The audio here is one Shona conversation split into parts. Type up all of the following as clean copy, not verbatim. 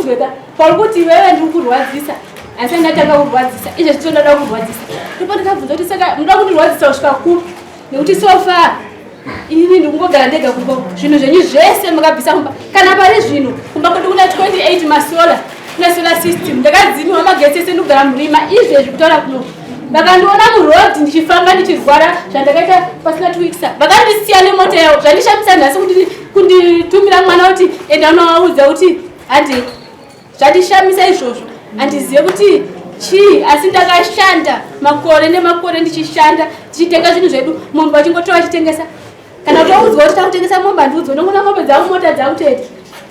unzweka pauri kuti iwewe ndiri kurwadzisa asi ndatanga kurwadzisa izvezvi tondoda kurwadzisa ndipo ndakabvunza kuti saka munoda kundirwadzisa kusvika kupi nekuti so far inini ndikungogara ndega kumba zvinhu zvenyu zvese makabvisa kumba kana pari zvino kumba kwedu kuna 28 masola kuna solar system ndakadzimiwa magetsi ese ndikugara murima izvezvi kutaura kuno vakandiona muroad ndichifamba ndichirwara zvandakaita pasina two weeks vakandisiya nemota yavo. Zvandishamisa nhasi kunditumira mwana kuti enda unovaudza kuti handi. Zvandishamisa izvozvo, handizive kuti chii, asi ndakashanda makore nemakore ndichishanda, tichitenga zvinhu zvedu. Mombe vachingotora vachitengesa, kana kutoudzwa kuti takutengesa mombe, handiudzwa. Ndongona mombe dzangu, mota dzangu tete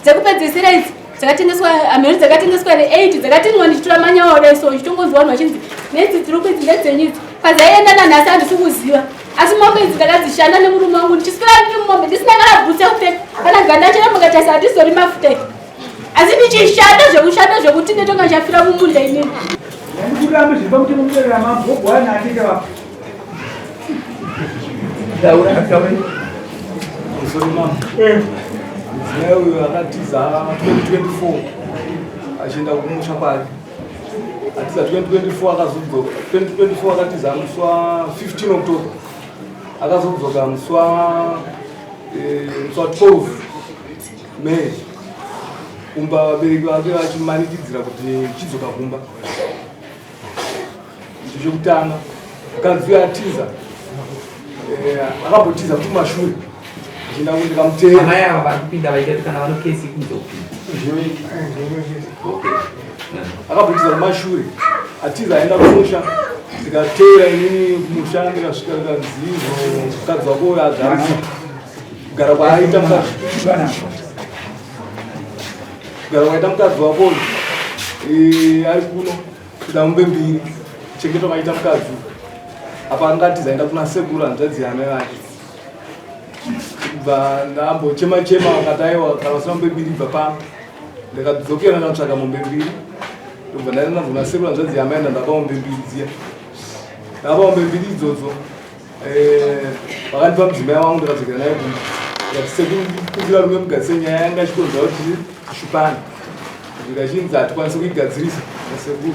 dzekupedzisira idzi dzakatengeswa, hamheno dzakatengeswa re8 dzakatenwa ndichitora manyawa kudai. So chitongonzwa vanhu vachinzi nedzi dziri kuidzi ndedzenyu idzi, kwadzaienda nanhasi handisi kuziva. Asi mombe idzi ndakadzishanda nemurume wangu, ndichiswera ndiri mumombe, ndisina kana bhutsu yekupfeka, kana ganda chero mukatarisa hatizori mafuta, asi ndichishanda zvekushanda zvekuti ndetonga ndichafira mumunda inini. Ndikurambe zviri pamutemo mudare ramambo vogwana atete vapo. Musoro mambo. Mudzimai uyu akatiza 2024 achienda kumusha kwake. Atiza 2024, akazodzoka 2024, akatiza musi wa 15 October, akazodzoka musi wa 12 May kumba, vabereki vake vachimanikidzira kuti chidzoka kumba. Icho chekutanga, mukadzi uyo atiza, akambotiza kuti kumashure achienda ndikamuteera. Amai ava vari kupinda vaita kuti kana vano kesi kunze kupinda. Akambotiza kumashure, atiza aenda kumusha, ndikateera inini kumusha, ndikasvika ndikanzi mukadzi wako uyo agarisa kugara kwaaita mukadzi, kugara kwaita mukadzi wako uyu, ari kuno kuda mombe mbiri, chengetwa kwaita mukadzi apa. Angatiza aenda kuna sekuru, hanzvadzi yamai vake. Kubva ndambochema chema, vakati aiwa, kana usina mombe mbiri bva pano. Ndakadzokera ndanotsvaka mombe mbiri, ndobva ndaenda nadzo kuna sekuru, hanzvadzi yamai. Ndandapa mombe mbiri dziya, ndakapa mombe mbiri idzodzo, vakandipa mudzimai wangu, ndakadzokera naye kumba. Ndikati, "Sekuru, kumbira rume mugadzirise nyaya yanga ichikonzera kuti tishupane." Zvikachinzi hatikwanisi kuigadzirisa nasekuru.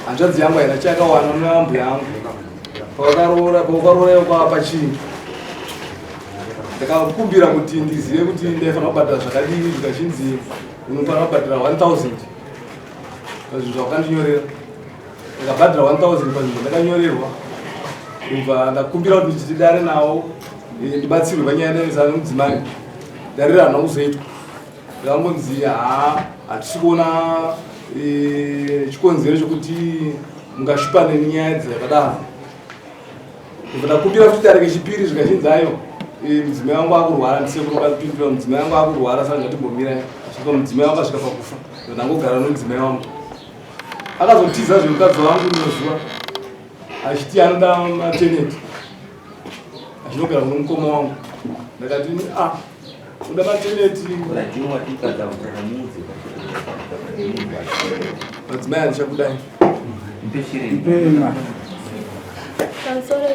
Hanzvadzi yangu haina chakawana neambuya yangu pavakaroora. Pavakaroora kwava chii, ndakakumbira kuti ndizive kuti ndaifanira kubhadhara zvakadini. Zvikachinzi unofanira kubhadhara 1000 pazvinhu zvawakandinyorera. Ndakabhadhara 1000 pazvinhu zvandakanyorerwa. Kubva ndakumbira kuti ndidare nawo, ndibatsirwe panyaya ndaisana nemudzimai. Dare harina kuzoitwa, ndakangonzi haa, hatisi kuona chikonzero chokuti mungashupane nenyaya dzakadaro. Kubva ndakumbira futi dare kechipiri, zvikachinzi ayo, mudzimai wangu akurwara. Ndisekuru vakapindura, "Mudzimai wangu akurwara, saka ngatimbomirai." Svika mudzimai wangu asvika pakufa, ndangogara nomudzimai wangu. Akazotiza zvemukadzi wangu rimwe zuva achiti anoda maternity, achinogara kuno mukoma wangu. Ndakati, "A, uda maternity?" Madzimai, handichakudai. Pamusoro,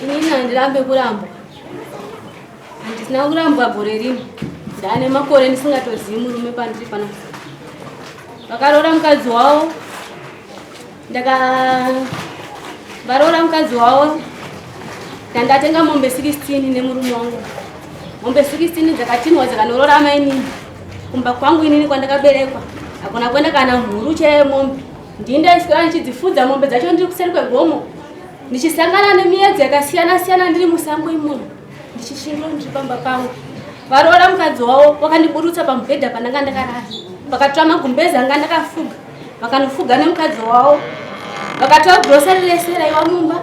inini handirambe kurambwa, handisina kurambwa gore rino. Ndaane makore ndisingatozivi murume pandiri pana. Vakaroora mukadzi wavo, ndaka varoora mukadzi wavo, ndandatenga mombe 16 nemurume wangu. Mombe 16 dzakatinwa, dzakanorora amainini kumba kwangu inini kwandakaberekwa. Hakuna kuenda kana mhuru cheyemombe. Ndini ndaiswera ndichidzifudza mombe dzacho ndiri kuseri kwegomo, ndichisangana nemiedzo yakasiyana siyana ndiri musango imomo, ndichishingira ndiri pamba pangu. Varoora mukadzi wavo, vakandiburutsa pamubhedha pandanga ndakarara, vakatora magumbezi anga ndakafuga, vakanofuga nemukadzi wavo. Vakatora grocery rese raiva mumba,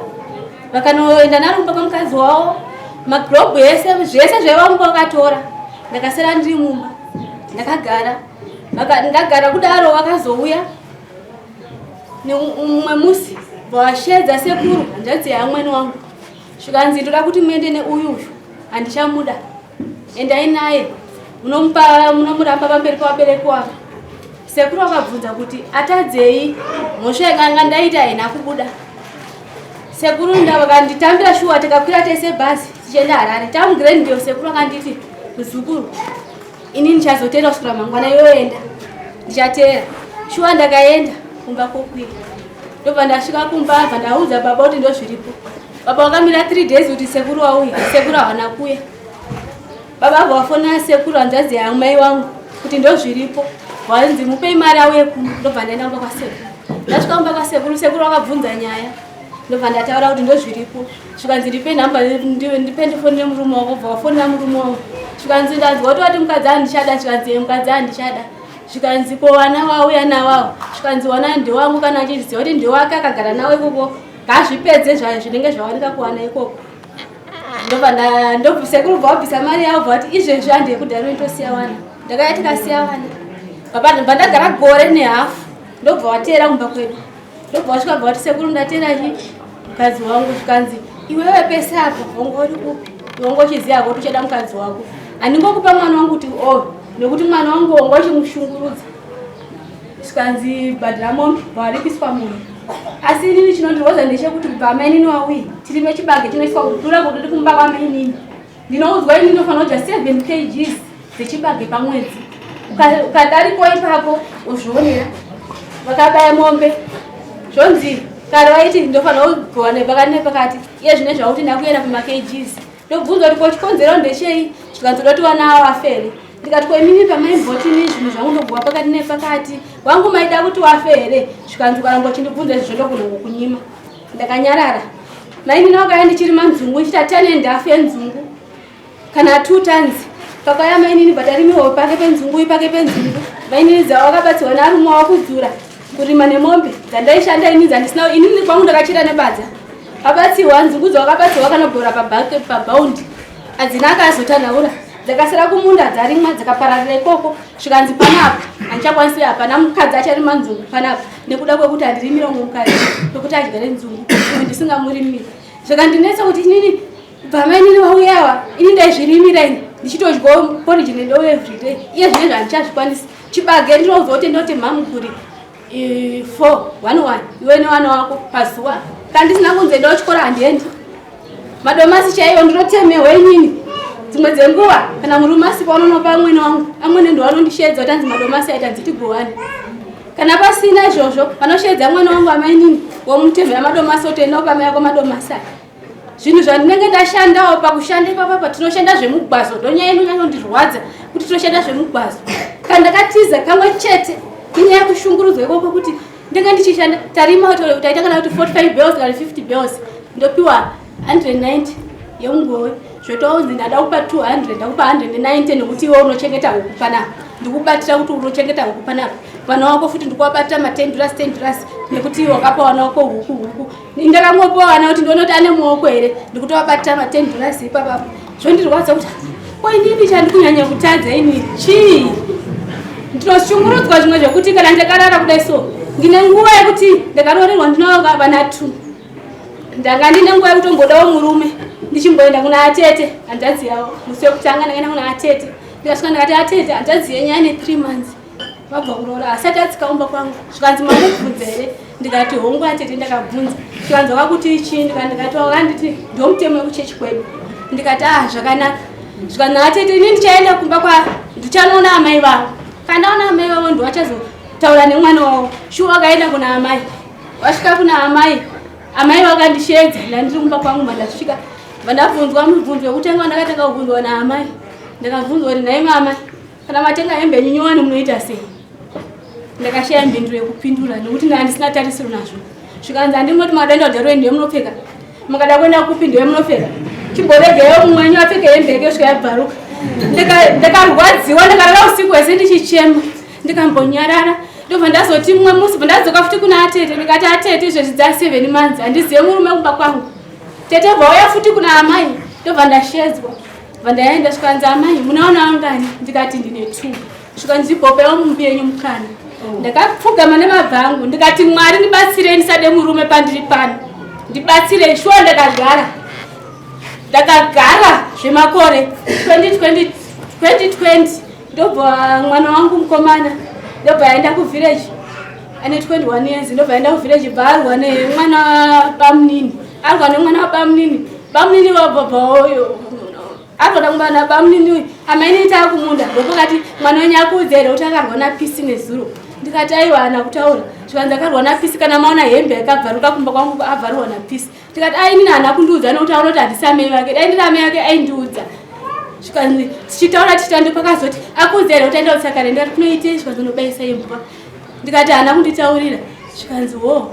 vakanoenda naro mumba kwemukadzi wavo. Magirobhu ese, zvese zvaiva mumba vakatora. Ndakasara ndiri mumba ndakagara. Ndagara kudaro, vakazouya neumwe musi, vashedza sekuru, hanzvadzi yamwene wangu. Zvikanzi, "Ndoda kuti muende neuyu uyu, handichamuda, endai naye munomupa, munomuramba pamberi pavabereki wavo." Sekuru vakabvunza kuti atadzei, mhosva yakanga ndaita haina kubuda. Sekuru nda vakanditambira shuwa, tikakwira tese bhazi tichienda Harare. TamuGrandview, sekuru akanditi, "Muzukuru, Ini ndichazoteera kusvikira mangwana yoenda. Ndichateera. Shuwa ndakaenda kumba kokwira. Ndobva ndasvika kumba bva ndaudza baba kuti ndozviripo. Baba vakamira 3 days kuti sekuru wauya. Sekuru havana kuya. Baba vabva vafonera sekuru hanzvadzi yamai wangu kuti ndozviripo. Vanzi mupei mari auye kuno. Ndobva ndaenda kumba kwasekuru. Ndasvika kumba kwasekuru, sekuru vakabvunza nyaya. Ndobva ndataura kuti ndozviripo. Zvikanzi ndipe nhamba ndipe ndifonere murume wako. Bva wafonera murume wangu. Zvikanzi ndanzwa kuti wati mukadzi andichada. Zvikanzi ye mukadzi andichada. Zvikanzi ko vana wauya nawawo. Zvikanzi wana ndewangu kana achiziva kuti ndewake akagara nawo ikoko. Ngazvipedze zvinenge zvawanika kuwana ikoko. Ndobva ndosekuru bva wabvisa mari yavo bva vati izvezvi handi yekudhara ndotosiya wana. Ndakaya tikasiya wana. Bva ndagara gore nehafu ndobva wateera kumba kwedu. Ndobva wasvika bva wati sekuru ndateera chi mukadzi wangu. Zvikanzi iwewe pese apa wanga uri kupi? Wanga uchiziva kuti uchada mukadzi wako. Handingokupa mwana wangu kuti o nekuti mwana wangu wanga uchimushungurudza. Zvikanzi bhadhara mombe bva waripiswa munhu. Asi inini chinondirwadza ndechekuti kubva amainini wauya tirime chibage chinoiswa kudura kuduri kumba kwamainini. Ndinoudzwa ini ndinofanira kudya 7 kgs dzechibage pamwedzi. Ukadariko ipapo uzvionera. Vakabaya mombe zvonzi kare vaiti ndofanira kugowa nepakati nepakati, iye zvine zvakuti ndakuenda kuma kgs. Ndobvunza kuti ko chikonzero ndechei? Zvikanzi uda kuti vana avo vafere. Ndikati ko imimi pamaimboti ini zvinhu zvangu ndogowa pakati nepakati, wangu maida kuti wafe here? Zvikanzi ukaramba uchindibvunza izvozvo ndogona kukunyima. Ndakanyarara. Mainini wakauya ndichirima nzungu ndichita 10.5 yenzungu kana 2 tons. Pakauya mainini patarimiwo pake penzungu pake penzungu. Mainini dzavo vakabatsirwa nearume wavo kudzura kurima nemombe dzandaishanda ini dzandisina inini kwangu ndakachera nebadza. Vabatsirwa nzungu dzavakabatsirwa vakanobhora pabhaundi hadzina akazotanhaura dzakasara kumunda dzarimwa dzakapararira ikoko. Zvikanzi panapa handichakwanisi, hapana mukadzi acharima nzungu panapa nekuda kwekuti handirimire umwe mukadzi kwekuti adyare nzungu uyu ndisingamurimiri. Zvikandinetsa kuti inini kubva mainini vauyawa ini ndaizvirimira ini ndichitodyawo porridge nedowe everyday. Iye zvinezvi handichazvikwanisi. Chibage ndinoudzwa kuti ndoti mhamukuri 4 1 1 iwe nevana wako pazuva. Kana ndisina kunze ndawo chikoro handiendi. Madomasi chaiwo ndinotemerwa inini dzimwe dzenguva kana murume asipo anonopa amwene wangu, amwene ndo vanondisheedza kuti anzi madomasi aita nziti gohani. Kana pasina izvozvo vanosheedza mwana wangu amainini womutemera madomasi otoenda kupa mai ako madomasi aya. Zvinhu zvandinenge ndashandawo pakushanda ipapapa tinoshanda zvemugwazo, ndonyaya inonyanyondirwadza kuti tinoshanda zvemugwazo. Kana ndakatiza kamwe chete inyaya yekushungurudzwa ikoko kuti ndenge ndichishanda tarima taita kana kuti 45 bells kana 50 bells ndopiwa 190 yemungowe, zvotounzi ndada kupa 200 ndakupa 190 nekuti iwe unochengeta huku panapa, ndikubatira kuti unochengeta huku panapa, vana wako futi ndikuvabatira ma 10 dollars 10 dollars nekuti iwe wakapa vana wako huku huku. Ndakangopiwa vana kuti ndione kuti ane muoko here, ndikutovabatira ma 10 dollars ipapapo. Zvondirwadza kuti ko inini chandikunyanya kutadza ini chii? Ndinoshungurudzwa zvimwe zvekuti kana ndakarara kudai so ndine nguva yekuti ndakaroorerwa ndinova vana 2 ndanga ndine nguva yekutombodawo murume ndichimboenda kuna atete hanzvadzi yavo. Musi wekutanga ndakaenda kuna atete ndikasvika ndakati atete hanzvadzi yenyu ane 3 months vabva kuroora asati atsika kumba kwangu. Zvikanzi mamubvunza here? Ndikati hongu atete ndakabvunza. Zvikanzi wakakuti chii? Ndikati wakanditi ndomutemo wekuchechi kwedu. Ndikati ah zvakanaka. Zvikanzi atete ini ndichaenda kumba kwa ndichanoona amai vavo. Kana ndaona amai vavo ndovachazotaura nemwana wavo. Shuwa wakaenda kuna amai. Wasvika kuna amai, amai vakandisheedza ndandiri kumba kwangu. Mandasvika vandabvunzwa mubvunzo wekutanga ndakatanga kubvunzwa naamai. Ndakabvunzwa kuti nhai mama, kana matenga hembe yenyu nyowani munoita sei? Ndakashaya mhinduro yekupindura nekuti ndanga ndisina tarisiro nazvo. Zvikanzi handimoti makadaenda kudharo ndiye munopfeka, mukada kuenda kupi ndiye munopfeka, chimboregeyo mumwe wenyu apfeke hembe yake kusvika yabvaruka. Ndakarwadziwa ndakarara usiku hwese ndichichema ndikambonyarara. Ndobva ndazoti mumwe musi bva ndadzoka futi kuna atete ndikati atete izvezvi dza 7 months handizive murume kumba kwangu. Tete vauya futi kuna amai ndobva ndashedzwa. Bva ndaenda zvikanzi amai munaona angani? Ndikati ndine 2. Zvikanzi bopewo mumbi yenyu mukana. Ndakapfugama nemabva angu ndikati Mwari ndibatsirei ndisade murume pandiri pano, ndibatsirei. Shuwa ndakagara ndakagara zvemakore 2020 2020 ndobva mwana wangu mukomana ndobva aenda kuvillage ane 21 years, ndobva aenda kuvillage bva arwa nemwana bamunini, arwa nemwana wabamunini, bamunini vabva Arikuda kumba nabamunini uyu. Amainini taakumunda ndopakati mwana wenyu akuudza here kuti akarwa napisi nezuro. Ndikati aiwa haana kutaura. Zvikanzi akarwa napisi kana maona hembe yakabvaruka kumba kwangu abvarurwa napisi. Ndikati ai inini haana kundiudza nekuti aona kuti handisi amai vake. Dai ndiri amai vake aindiudza. Zvikanzi tichitaura tichitaura ndopakazoti akuudza here kuti aenda kutsakare. Ndikati kunoitei zvikanzi unobayisa imbwa. Ndikati haana kunditaurira. Zvikanzi hoo.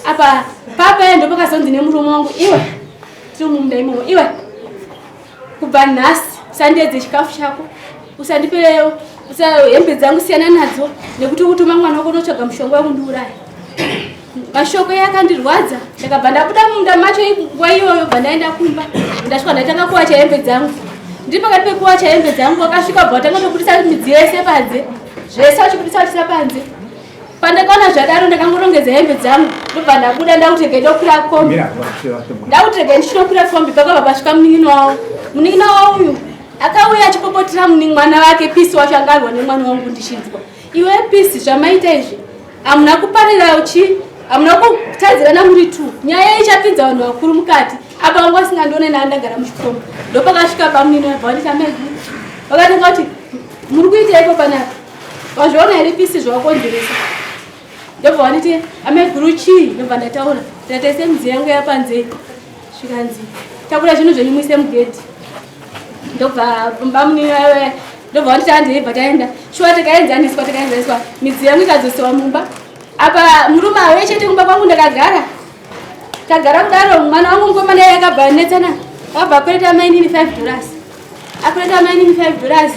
Apa papa ndopakazonzi nemurume wangu iwe tiri mumunda imomo iwe kubva nhasi usandiedze chikafu chako usandipe hembe dzangu siyana nadzo nekuti ukutuma mwana wako unotsvaga mushonga wekundiuraya mashoko iye akandirwadza ndakabva ndabuda munda macho nguva iyoyo bva ndaenda kumba ndasvika ndatanga kuwacha hembe dzangu ndiri pakati pekuwacha hembe dzangu wakasvika bva watanga tobudisa midziyo yese panze zvese vachibudisa vachisa panze Pandakaona zvadaro ndakangorongedza hembe dzangu ndobva ndabuda ndakuti regai ndokwira kombi. Ndakuti regai ndichinokwira kombi pakabva pasvika munin'ina wavo. Munin'ina wavo uyu akauya achipopotera mwana wake Pisi wacho anga arwa nemwana wangu ndichinzwa. Iwe Pisi zvamaita izvi hamuna kuparira chi hamuna kutadzirana muri two. Nyaya ichapinza vanhu vakuru mukati. Apa vanga vasingandione ndaa ndagara muchikomba. Ndopakasvika bamunini vabva vanditi amai vakatanga kuti muri kuiteiko panapa? Wazviona here pisi zvawakonzeresa? Ndobva wanditi amaiguru chii? Ndobva ndataura ndataise midziyo yangu yapanze zvikanzi takura zvinhu zvenyu muise mugedhi. Ndobva bamunini vaive ndobva wanditi handei bva taenda. Shuwa takaenzaniswa takaenzaniswa midziyo yangu ikadzosewa mumba. Apa murume auye chete kumba kwangu ndakagara. Tagara kudaro mwana wangu mukomana iye akabva anetsana akabva akwereta mainini 5 dollars. Akwereta mainini 5 dollars.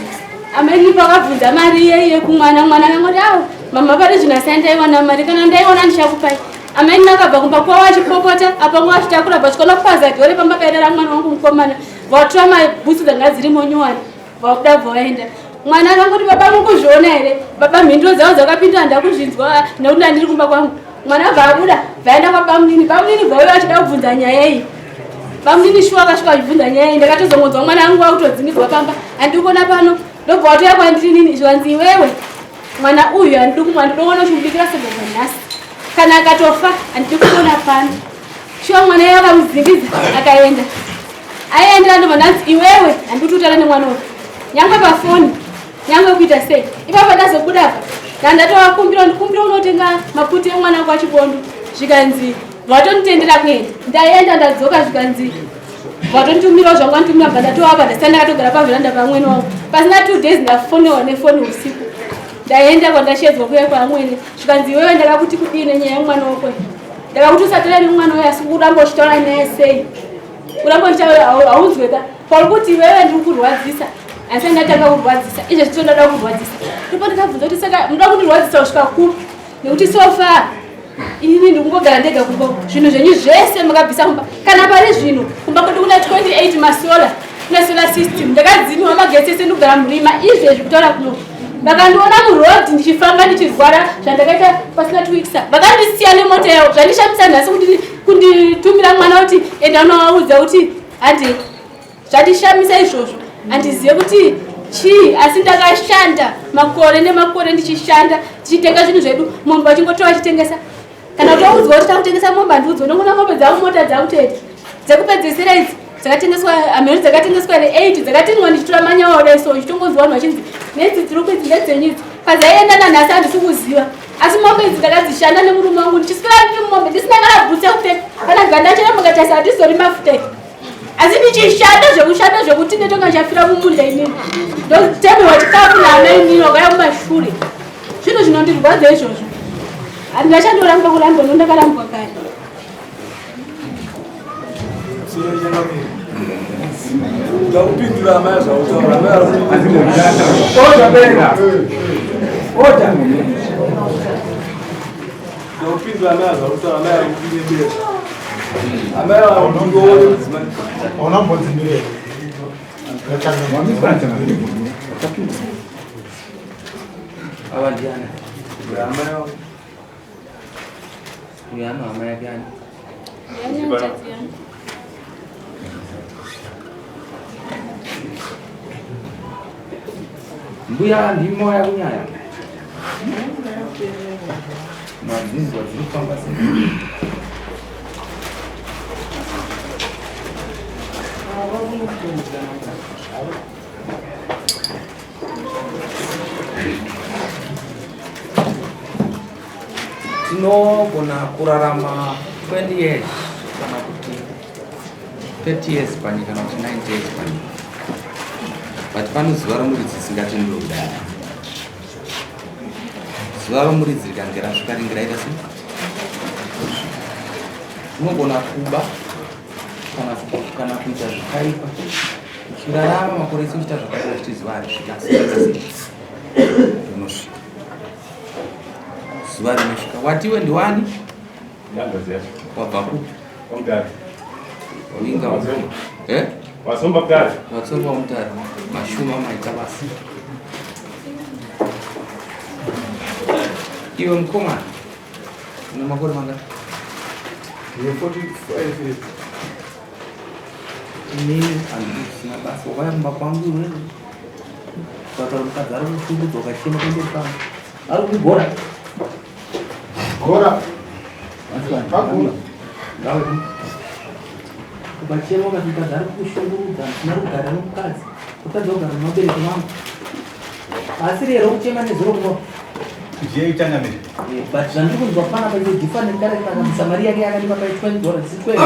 Amainini pakabvunza mari iye iye kumwana mwana akangoti awo mama pari zvino asi andaiwana mari kana ndaiwana ndichakupai. Amainini akabva kumba kwavo achipopota apa nguva achitakura bhasikoro kupaza dhore pamba pairara mwana wangu mukomana. Vatora mabhutsu dzanga dzirimo nyowani. Vabuda bva vaenda. Mwana akangoti baba mukuzviona here? Baba mhinduro dzavo dzakapindura ndakuzvinzwa nekuti ndandiri kumba kwangu. Mwana bva abuda vaenda kwabamunini. Bamunini bva uyo achida kubvunza nyaya iyi. Bamunini shuwa akasvika achibvunza nyaya iyi ndakatozongonzwa mwana wangu wakutodzingirwa pamba. Handiri kuona pano ndobva watouya kwandiri nini zvikanzi iwewe mwana uyu handidi kumwa ndinoona uchimubikira sadza nhasi. Kana akatofa handidi kuona pano. Shuwa mwana iye akamudzingiza akaenda. Aiendera ndobva ndanzi iwewe handidi kutaura nemwana uyu. Nyangwe pafoni nyangwe kuita sei. Ipapo ndazobuda apa ndandatovakumbira ndikumbira unotenga maputi emwana kwaChibondo zvikanzi vatonditendera kuenda. Ndaenda ndadzoka zvikanzi vatonditumirawo zvangu vanditumira bva ndatovapa ndasina ndakatogara pavheranda pamwene wangu. Pasina 2 days ndafonewa nefoni usiku. Ndaenda kwandashedzwa kuya kwaamwene zvikanzi iwewe ndakakuti kudii nenyaya yemwana wako. Ndakakuti usataura nemwana uyu asi kuramba uchitaura naye sei. Kuramba uchitaura haunzwe ka. Pauri kuti iwewe ndiri kurwadzisa asi ndatanga kurwadzisa izvezvi tinoda kurwadzisa. Ndipo ndakabvunza kuti saka munoda kundirwadzisa kusvika kupi nekuti so far inini ndikungogara ndega kumba zvinhu zvenyu zvese makabvisa kumba kana pari zvino kumba kwedu kuna 28 masola kuna solar system ndakadzimiwa magetsi ese ndikugara murima izvezvi kutaura kuno vakandiona muroad ndichifamba ndichirwara zvandakaita pasina 2 weeks vakandisiya nemota yavo zvandishamisa nhasi kunditumira mwana kuti enda unovaudza kuti handi zvandishamisa izvozvo handizive kuti chii asi ndakashanda makore nemakore ndichishanda tichitenga zvinhu zvedu mombe vachingotora vachitengesa kana kutoudzwa kuti takutengesa mombe handiudzwa ndongoona mombe dzangu mota dzangu chete dzekupedzisira idzi dzakatengeswa hamheno dzakatengeswa here 8 dzakatengewa ndichitora manyawa kudai so ndichitongonzwa vanhu vachinzi nedzi dziri kuidzi ndedzenyu idzi padzaienda nanhasi handisi kuziva asi mombe idzi ndakadzishanda nemurume wangu ndichiswera ndiri mumombe ndisina kana bhutsu yekupfeka kana ganda chero mukatarisa handizori mafuta asi ndichishanda zvekushanda zvekuti ndotonga ndichafira mumunda inini ndotemerwa chikafu naana inini wakaya mumashure zvinhu zvinondirwadza izvozvo handingachandoramba kurambwa nondakarambwa kare. Ndakupindura amai zvautaura amai vari Oda bena. Oda. Ndakupindura amai zvautaura amai vari kunyembera. Amai vari kungoona mudzimai. Hauna mbodzimire. Ava ndiani? Amai vangu. Uyu ano hama yake ani? Ndiani hanzvadzi yangu. Mbuya ndimo yakunyaya. Madzinzwa dziri kufamba sei? Tinogona kurarama 20 years kana kuti 30 years panyika kana kuti 90 years panyika, but pane zuva romuridzi risingatendwe kudai. Zuva romuridzi rikange rasvika ringe raita sei? Unogona kuba kana kuita zvakaipa uchirarama makore ese uchiita zvakaipa uchiti zuva harisvika, asi rinosvika. Zuva rinosvika. Watiwe ndiwani? Wabva kupi? Winga eh? Wasomba mutare. Watsomba mutare. Mashuma maita basa. Iwe mukomana une makore mangani? Ndine 45 years. Inini handidi zvisina basa. Wakauya kumba kwangu iwewe ukataura mukadzi ari kushungudzwa ukachema kumberi kwangu ari kugora Gora. Pagura. Ngawe. Ukachema ukati mukadzi ari kukushungurudza, ndisina rugare nomukadzi, kutadza kugara nevabereki vangu. Asi rero kuchema nezuro kuno. Ndiye changamire. But zvandiri kunzwa panapa ine different character. Akabvisa mari yake yakandipa pai 20 dollars, 20.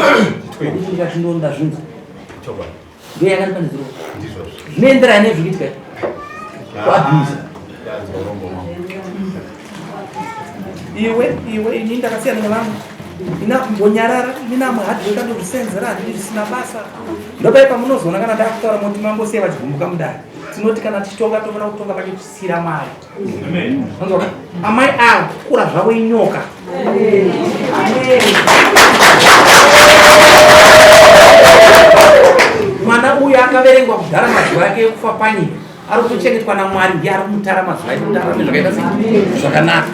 Kuti ndikati ndonda zvinzwa. Chokwadi. Ndiyo yakandipa nezuro. Ndizvozvo. Zvinoenderana nezviri kuitika. Kuabuse. Ndanzwa urombo wangu. Iwe, iwe, ini ndakasiyana nevamwe. Ina kumbonyarara, ini namwe hard work andozvisenzera, handidi zvisina basa. Ndopai pamunozoona kana ndakutaura moti mambo sei vachigumbuka mudare. Tinoti kana tichitonga tofanira kutonga pachisira Mwari. Manzwa ka? Amai ava kukura zvavo inyoka. Amen. Mwana uyu akaverengwa kudhara mazuva ake ekufa panyika. Ari kutochengetwa naMwari, ndiye ari kumutara mazuva ake kuti ararame zvakaita sei? Zvakanaka.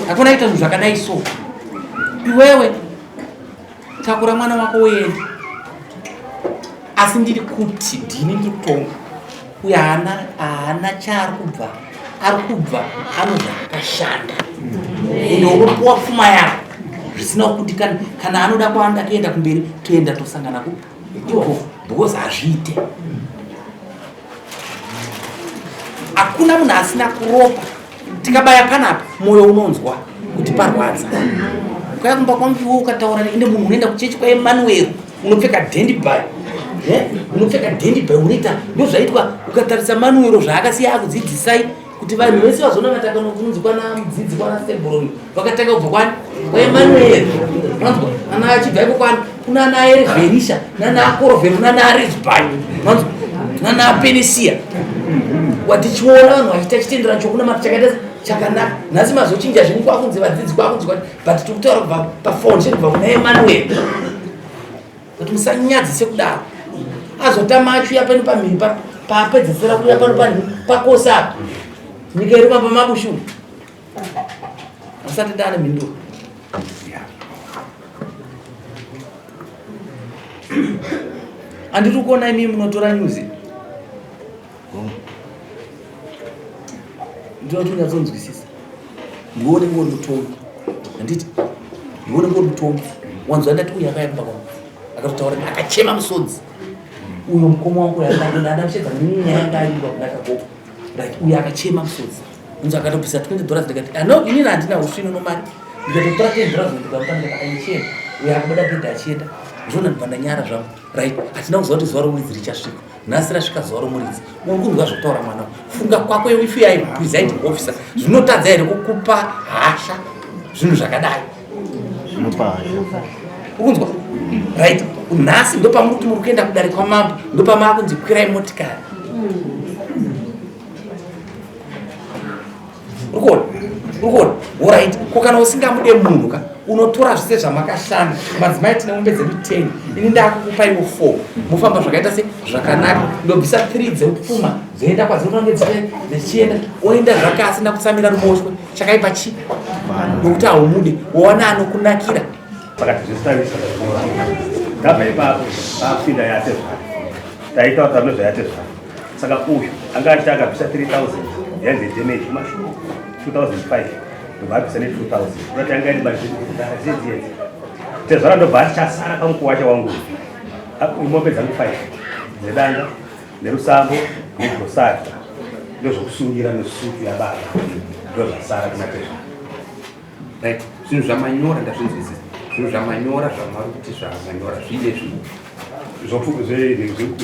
Hakuna kuita zvinhu zvakadai so. Iwewe takura mwana wako uende. Asi ndiri kuti ndini ndiri kutonga. Uyu haana chaari kubva. Ari kubva anobva akashanda. Ende unopuwa pfuma yako zvisina kuti kana anoda kwaanoda kuenda kumberi toenda tosangana ku ikoko, because hazviite. Hakuna munhu asina kuropa. Tikabaya panapa mwoyo unonzwa kuti parwadza. Ukauya kumba kwangu iwe ukataura ende munhu unoenda kuchechi kwaEmanuel unopfeka dandy-by. Unopfeka dandy-by unoita ndozvaitwa. Ukatarisa Manuel zvaakasiya akudzidzisai kuti vanhu vese vazoona vatakano kunzi kwana mudzidzi kwana Sebroni vakatanga kubva kwani kwaEmanuel. Manzwa ana achibva iko kwani kuna ana Erverisha nana Akorovhero nana Aresbai, manzwa nana Apenisia. Watichiona vanhu vachiita chitendero chokunamata chakaita chakanaka. Nhasi mazochinja zvinhu kwakunzi vadzidzi kwakunzi kwani, but tiri kutaura kubva pafoundation kubva kuna Emmanuel kuti musanyadzise kudaro. Azotama achiuya pano pamhiri paapedzesera kuuya pano pakosa apa nyika iri pamba mabushu asati ndaane mhinduro. Handiri kuona imi munotora nyuzi ndinoti unyatsonzwisisa ndione ngori mutongi, handiti ndione ngori mutongi wanzwa ndati uyu akaya kumba kwangu akatotaura akachema musodzi uyo mukoma wangu yandadamushedza nyaya yanga aingwa kuna kagogo. Right, uyu akachema musodzi unzi akatobvisa 20 dollars. Ndikati ano inini handina usvino nomari, ndikatotora 10 dollars ndikamupa, ndikati aichena uyo akabuda gedhi achienda zvona ndibva ndanyara zvangu. Right, hatina kuziva kuti zuva romuridzi richasvika. Nhasi rasvika zuva romuridzi. Uri kunzwa zvokutaura mwana, funga kwako if you are presiding officer, zvinotadza here kukupa hasha zvinhu zvakadai? Zvinopa hasha. Ukunzwa? Right, nhasi ndopamuri kuti muri kuenda kudare kwamambo, ndopamaakunzi kwirai motikari. Urikuona, urikuona? Alright, ko kana usingamude munhu ka, unotora zvese zvamakashanda. Madzimai, tine mombe dzedu 10, ini ndakukupaiwo 4, mofamba zvakaita se zvakanaka. Ndobvisa 3 dzepfuma dzoenda kwadzinofange dzichienda, oenda zvake asina kutsamira ruboshwe. Chakaipa chi nokuti haumude, wowana anokunakira. Saka tizvitarisa ndabva ipapo paapinda yatezvara, taitaura taura zvayatezvara. Saka uyu anga achiti akabvisa 3000 yanzi damage kumashure 2005, ndobva abvisa ne2000 unati anga ine mari dzedzi tezvara, ndobva ati chasara pamukuwacha wangu mombe dzangu 5. Nedanda nerusambo negrosari ndozvokusungira nesutu yababa ndozvasara kuna tezvara. Right, zvinhu zvamanyora ndazvinzwisisa. Zvinhu zvamanyora zvamari kuti zvamanyora zviine zvinhu.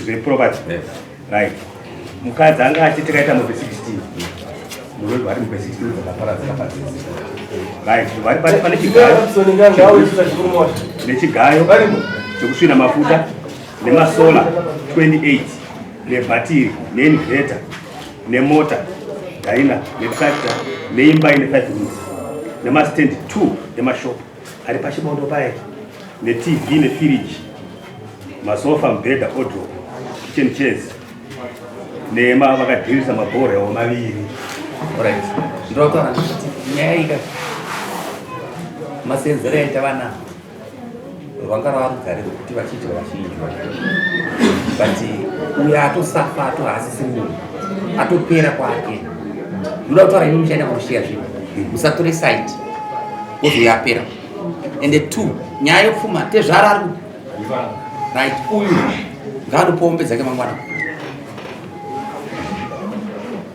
Zveproperty. Right. Mukadzi anga achiti tikaita mombe 16. Murume vari mombe 16 dzakaparadzika padzidzi. Right, vari pane pane chigayo. Nechigayo chekusvina mafuta nemasola 28 nebhatiri neinverter nemota dyna netractor neimba ine 5 rooms nemastand 2 emashop ari pachibondo paye netv nefiriji masofa mubhedha odrop kitchen chairs nema vakadhirisa mabhorewo maviri. Right, ndotaura ndikuti nyaya ika masenzero yaita vana rwanga rwava rugare rwekuti vachidya vachinjwa but uyo atosafa ato haasisi munhu atopera kwake. Ndoda kutaura imi muchaenda kunoshiya zvinhu musatore site ozi uyo apera. Ende two, nyaya yopfuma tezvara ari right, uyu ngaanopiwa mombe dzake mangwana.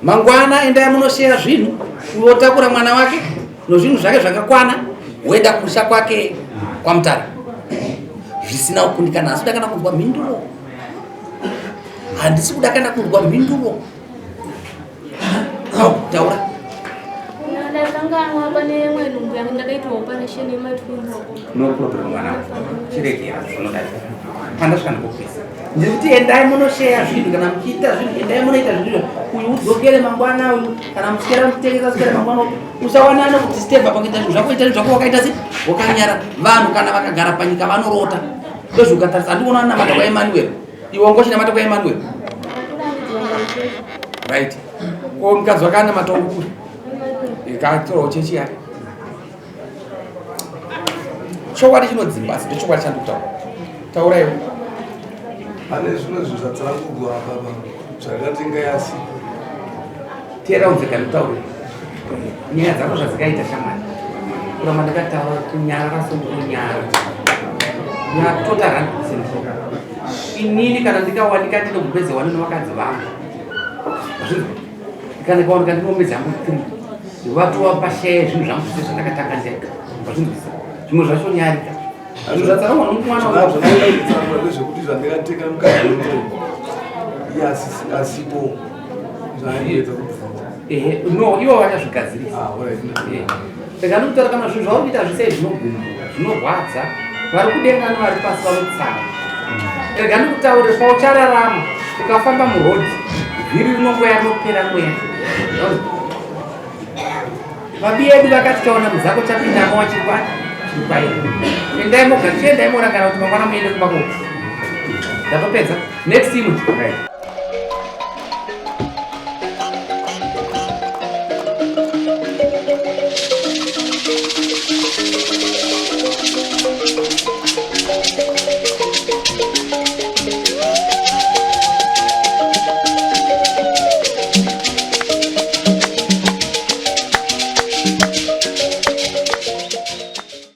Mangwana endai munosheya zvinhu, uyotakura mwana wake nozvinhu zvake zvakakwana, woenda kumusha kwake kwaMutare zvisina kukundikana. Asi kuda kana kunzwa mhinduro, handisi kuda kana kunzwa mhinduro. Taura. Ndakanganwa, pane imwe nhumbu yangu ndakaitwa operation yematwins. No problem mwana, chiregera, zvinodarika. Pandasvika ndikopesa. Ndiri kuti endai munosheya zvinhu. Kana muchiita zvinhu, endai munoita zvinhu. Uyu udzokere mangwana, uyu kana musikera mutengesa sikera mangwana, usawanana kuti steba pakuita zvinhu zvako. Ita zvinhu zvako wakaita se wakanyara. Vanhu kana vakagara panyika vanorota ndozveukatarisa. Handiona namata kwaEmmanuel, iwe wanga uchinamata kwaEmmanuel, right? Ko mukadzi wakanamata ukuri ikatorawo chechi yake. Chokwadi chinodzimba, asi ndochokwadi chandikutaura. Tauraiwo. Pane zvimwe zvinhu zvatsanangurwa apa zvakatenga yasipo. Teera unzeka ndikutaurira nyaya dzako zvadzikaita shamwari. Kuramba ndakataura kunyarara sokunyara nyatota 100. Inini kana ndikawanika ndine mombe dzewani nevakadzi vangu, kana ndikawanika ndine mombe dzangu 3, vatova pasheya zvinhu zvangu zvese zvandakatanga ndega. Zvinzwisa zvimwe zvacho nyarika zvinhu zvatsanangwa nomwana. Zvandakatsanangura ndezvekuti zvandakatenga mukadzi iye asipo zvaaiedza kubvunza. Ehe, no, ivo vachazvigadzirisa. Ah, alright. Saka ndikutaura kana zvinhu zvauri kuita zvisei zvinogumbura, zvinorwadza vari kudenga nevari pasi vanotsama. Rega ndikutaurire, pauchararama ukafamba murodhi, vhiri rinongoya rinopera mweya. Vabi edu vakati chaona muzako chapindamo wachirwa chirikwairi. Endai moga, chiendai morangana kuti mangwana muende kumba koko. Ndatopedza. Next imwe. Right.